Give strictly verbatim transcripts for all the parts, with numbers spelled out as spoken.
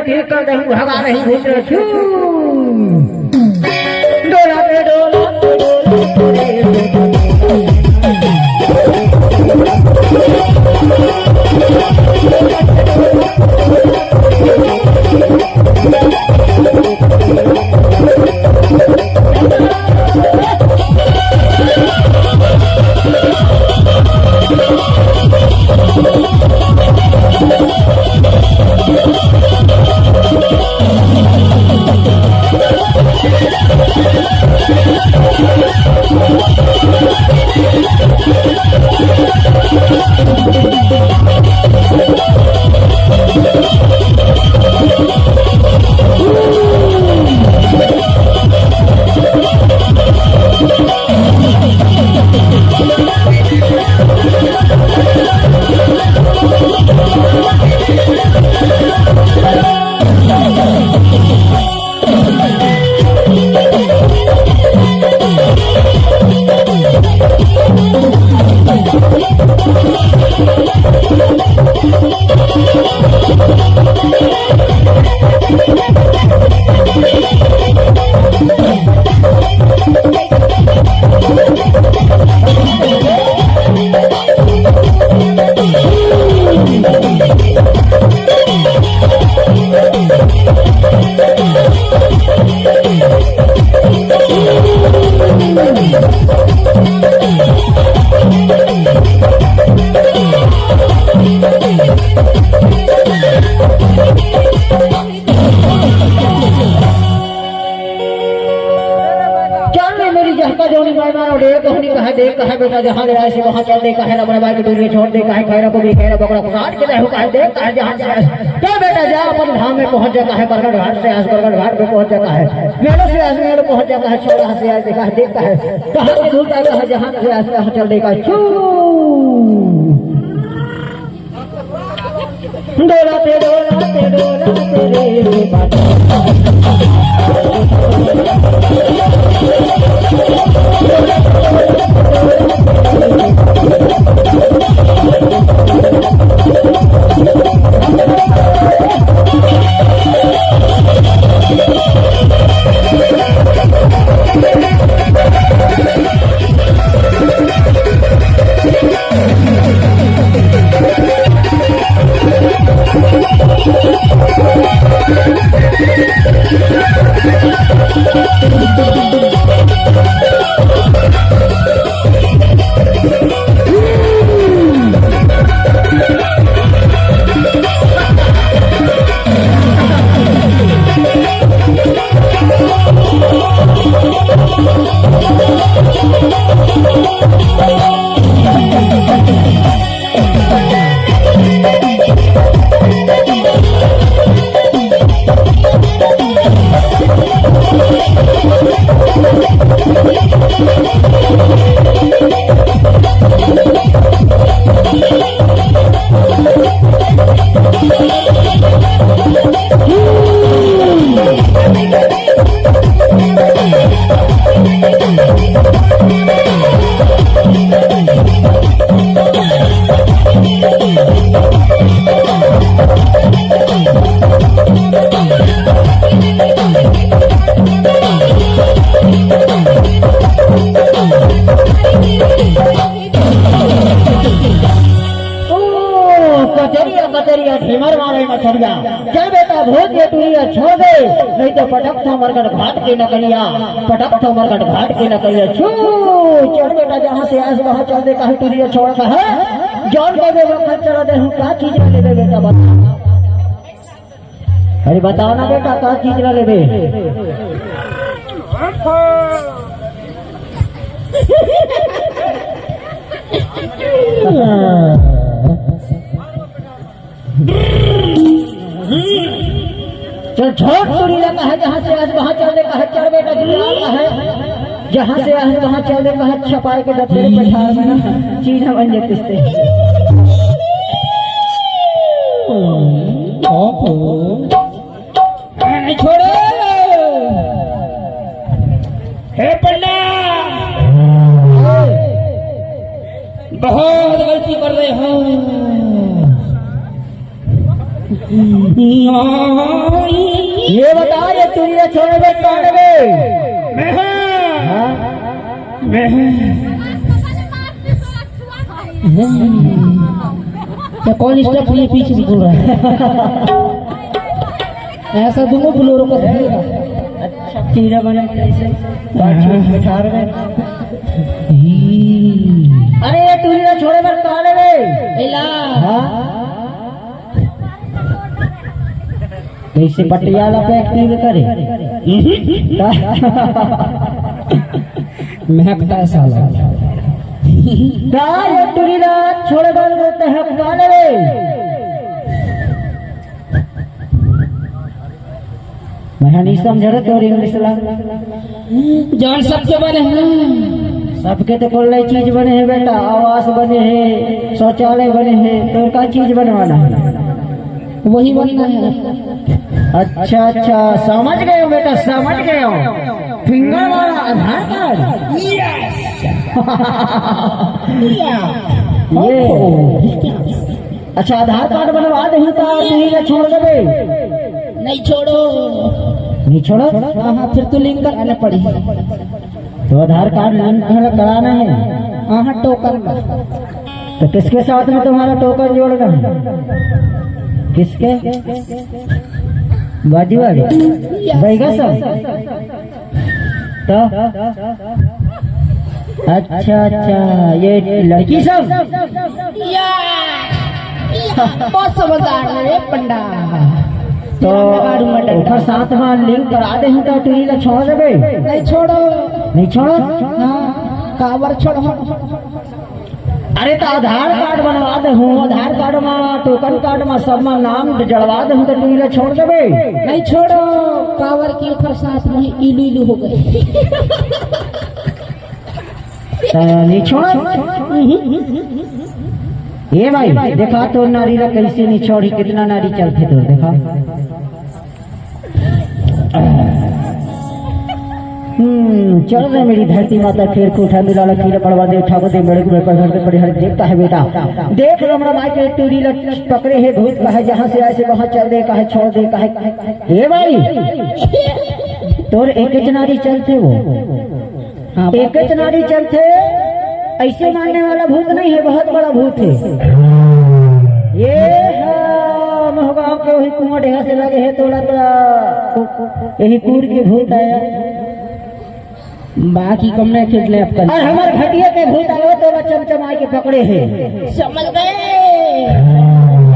फिर कर दहूं भगा नहीं भूत रे छू। डोला पे डोला पे डोला पे रे। चल रे मेरी जहका जोनी माय मारो, देख कहनी कहे, देख कहे बेटा, जहाँ ले आए से वहाँ चल दे कहे, रबड़ बाई के दूर में छोड़ दे कहे, खैरा को भी खैरा बकरा को काट के दे कहे, देख कहे जहाँ से आए। तो बेटा जा अपन धाम में पहुँच जाता है, बरगद घाट से आस बरगद घाट में पहुँच जाता है, मेलों से आस मेलों पहुँच जाता है, छोड़ा से आए देखा है, देख कहे, कहाँ से दूर जाता है, जहाँ से आस वहाँ चल दे कहे, छू। डोला पे डोला पे डोला पे रे बाबा। ओ, कचरिया, कचरिया, ढेमर मारे मछरिया। चल बेटा, भूत ये टुरिया छोड़ दे, नहीं तो पटक था मरगट घाट के नकलिया, पटक था मरगट घाट के नकलिया। छू, चल बेटा, जहाँ से आस वहाँ चल दे, कहे टुरिया छोड़ कहे। जौन के बेटा खर्च चला दे, हम का चीज ले ले बेटा, बता। अरे बताओ ना बेटा, का चीज ला लेबे? चल छोड़, टुरी लगा है, जहाँ से आस वहाँ चल दे, कहे चल बेटा, जुलाब है। जहाँ से आस वहाँ चल दे, कहे छपाई के दफ्तर पठार में ना, चीज हम अन्य किस्ते। नहीं छोड़ो। हे पंडा, बहुत गलती कर रहे हो। छोड़ बे, काट बे। मैं हूँ। हाँ? मैं हूँ। हम्म। तो कौन स्टेप ये पीछे से बोल रहा है? ऐसा दोनों बोलेरो का धीरे। अच्छा, तीरा बना कैसे? पाछू बैठा रहे। अरे, ये टूरी ना छोड़े बर, काले रे। एला। हाँ? कैसे पटियाला पे एक्टिंग करे? महकता है साला। का ये टूरी ना छोड़े बर, ते ह काले रे। मैं नहीं समझ रहे तोर इंग्लिश ला। जौन सबके बने हैं। सबके तो कुल नई चीज बने हैं बेटा, आवास बने हैं, शौचालय बने हैं, तोर का चीज बनवाना है? वही बनना है। अच्छा, अच्छा, समझ गए हो बेटा, समझ गए हो। फिंगर वाला आधार कार्ड। यस। ये। अच्छा, आधार कार्ड बनवा दे, तो आप यही का छोड़ देबे। नहीं छोड़ो। नहीं छोड़ो? हाँ, हाँ, फिर तो लिंक कराना पड़ी। तो आधार कार्ड लिंक कराना है। हाँ, हाँ, टोकन का। तो किसके साथ में तुम्हारा टोकन जोड़ना है? किसके? बाजू वाले? बैगा सब? तो? अच्छा, अच्छा, ये लड़की सब? या, या, बहुत समझदार है रे पंडा। तो ओकर साथ में लिंक करा दे, तो टूरी ला छोड़ देबे? नहीं छोड़ो। नहीं छोड़ो? हाँ, काबर छोड़ो? अरे, तो आधार कार्ड बनवा दे हूँ, आधार कार्ड में, टोकन कार्ड में, सब में नाम जड़वा दे हूँ, तो टूरी ला छोड़ देबे? नहीं छोड़ो, काबर की ओकर साथ में इलू इलू हो गए। तो नहीं छोड़। ये भाई, देखा तो नारी ला कैसे नहीं छोड़ी, कितना नारी चलते तो देखा। हम्म, चल रे मेरी धरती माता, खेल खूंटा मिला ला, कीड़ा पड़वा दे, उठावा दे, मेरे को मेरे पर घर पे पड़ी हर देखता है बेटा। देख लो हमरा माई के टूरी ला पकड़े है, भूत का है, जहाँ से आए से वहाँ चल दे, का है छोड़ दे, का है। ए भाई, तोर एक नारी चलते वो। हाँ, एक नारी चलथे, ऐसे मानने वाला भूत नहीं है, बहुत बड़ा भूत है। ये है मोहगांव के वही कुआं ढेहा से लगे है, तोला तो यही कूर के भूत आया। बाकी कम नहीं किडनैप कर। और हमारे घटिया के भूत आयो, तोला चमचमा के पकड़े है। समझ गए?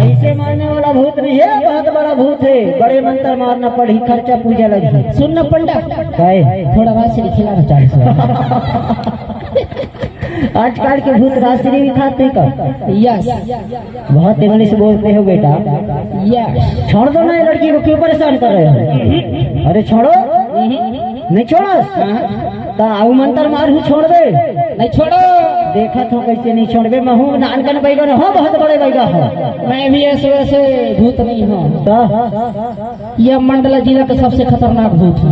ऐसे मारने वाला भूत नहीं है, बहुत बड़ा भूत है। बड़े मंत्र मारना पड़ी, खर्चा पूजा लगी। सुन ना पंडा, काय? थोड़ा राशि खिलाना चालीस हजार। आजकल के भूत राशि भी खाते का? यस। बहुत इंग्लिश बोलते हो बेटा। यस। छोड़ दो ना ये लड़की को, क्यों परेशान कर रहे हो? अरे छोड़ो। नहीं छोड़ो। हाँ। तो आऊ मंत्र मार हूँ, छोड़ दे। नहीं छोड़ो। देखा तो कैसे नहीं छोड़बे, मैं हूँ नानकन बैगन हो, बहुत बड़े बैगा हो। मैं भी ऐसे वैसे भूत नहीं हूँ। तो? यह मंडला जिला का सबसे खतरनाक भूत है।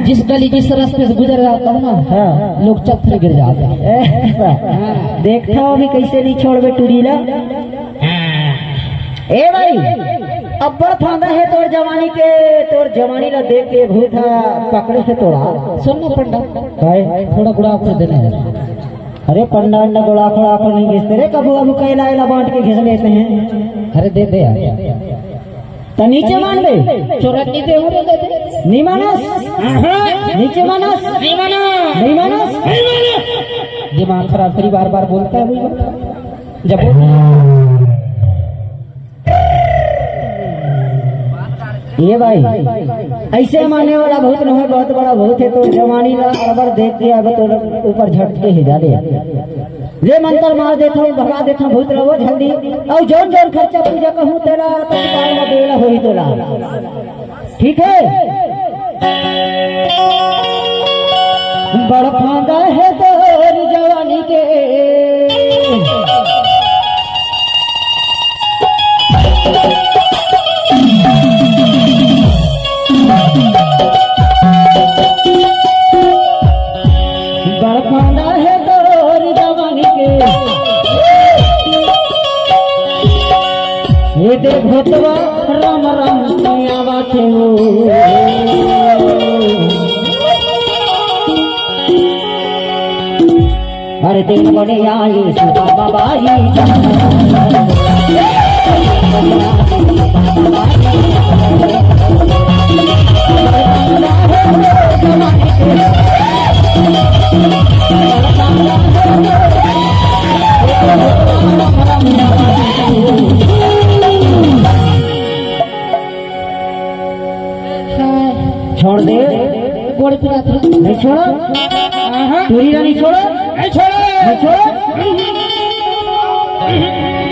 जिस गली, जिस रास्ते से गुजर जाता हूँ ना, हाँ। लोग चत्थर गिर जाते हैं। ऐसा। हाँ। देखता हूँ अभी कैसे नहीं छोड़बे टूरी ला। ए भाई, अब्बड़ फांदा है तोर जवानी के, तोर जवानी ला देख के भूत हा पकड़े है तोला। सुन ना पंडा, काय? थोड़ा गुड़ाखोर देना है। अरे पंडा अंडा गुड़ाखोर आखोर नहीं घिसते रे, कबू अबू कैला एला बांट के घिस लेते हैं। अरे दे दे यार। तो नीचे मान ले। चोरन नहीं दे हो रे, दे दे। नहीं मानस। नीचे मानस। नहीं माना। नहीं मानस। नहीं माना। दिमाग खराब करी, बार बार बोलता है वही बात। जब ये भाई, ऐसे माने वाला भूत नहीं, बहुत बड़ा भूत है। तो जवानी ला अरबर देख के अब तो ऊपर झटके ही जादे। ले मंत्र मार देता हूँ, भगा देता हूँ भूत ला वो जल्दी। और जौन जौन खर्चा पूजा कहूँ तेरा तत्काल में देला होई तोला। ठीक है। बड़ फांदा है तोर जवानी के। बड़ फांदा है तोर जवानी के। ये दे भूतवा राम राम आवा थे वो। अरे तेन बने आई सुधा बाबा जी। छोड़ दे। गोड़ पिरात हे। नहीं छोड़ो। हाँ, हाँ। टूरी ला नहीं छोड़ो। नहीं छोड़ो। नहीं छोड़ो।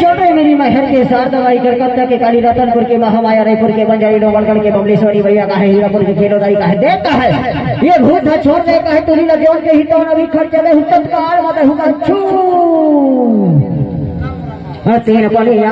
चल रे मेरी महर के सार दवाई कलकत्ता के काली रतनपुर के महामाया रायपुर के बंजारी डोंगरगढ़ के बमलेश्वरी भैया का है हीरापुर के खेलो दाई का है देख का है ये भूत है छोड़ दे का है टूरी ला जोड़ के ही तो अभी खर्च दे हूँ तत्काल मत हूँ छू। तेन बलिया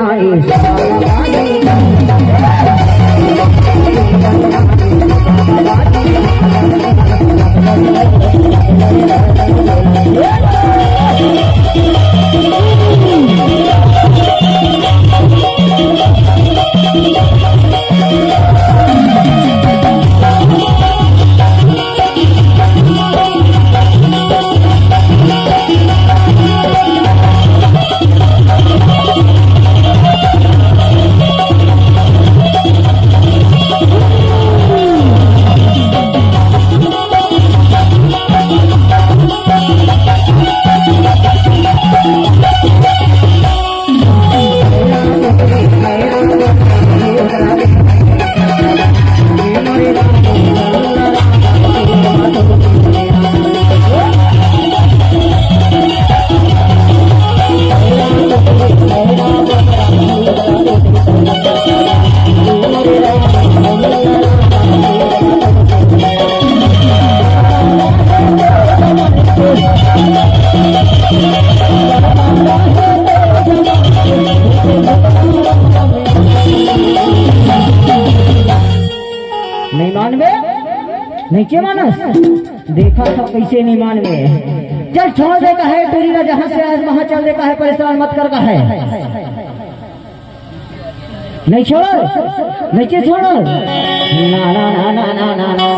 नहीं मानबे, नहीं के मानस? देखा था कैसे नहीं मानबे। चल छोड़ दे का है, टूरी ला जहाँ से आज वहाँ चल दे का है, परेशान मत कर का है। नहीं छोड़ो, नहीं के छोड़ो। ना, ना, ना।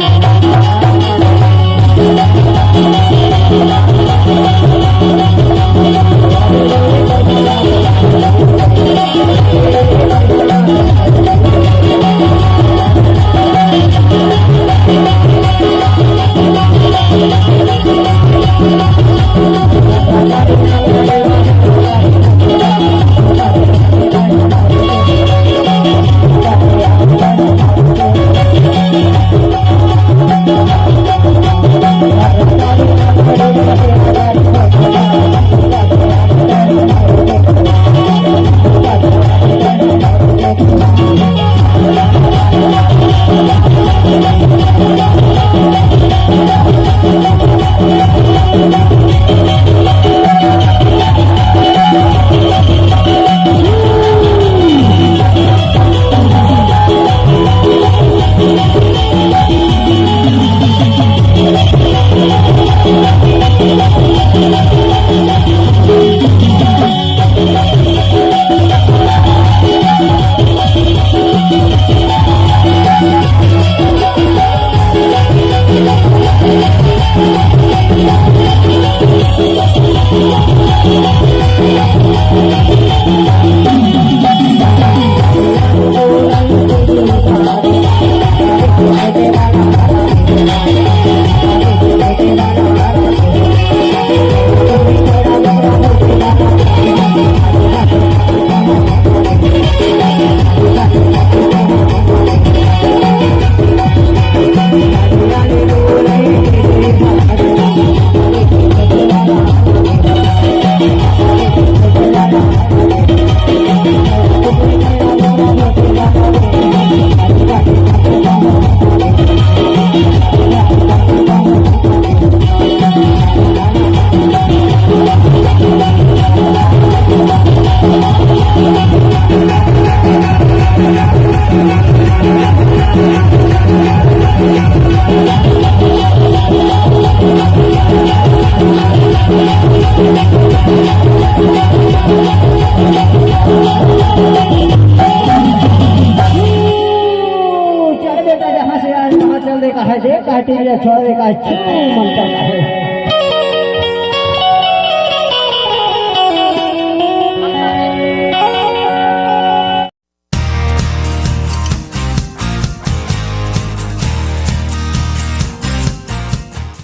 चल बेटा, जहाँ से आज वहाँ चल दे का है, देख का है, टीवी छोड़ दे का है, छू मन कर का है।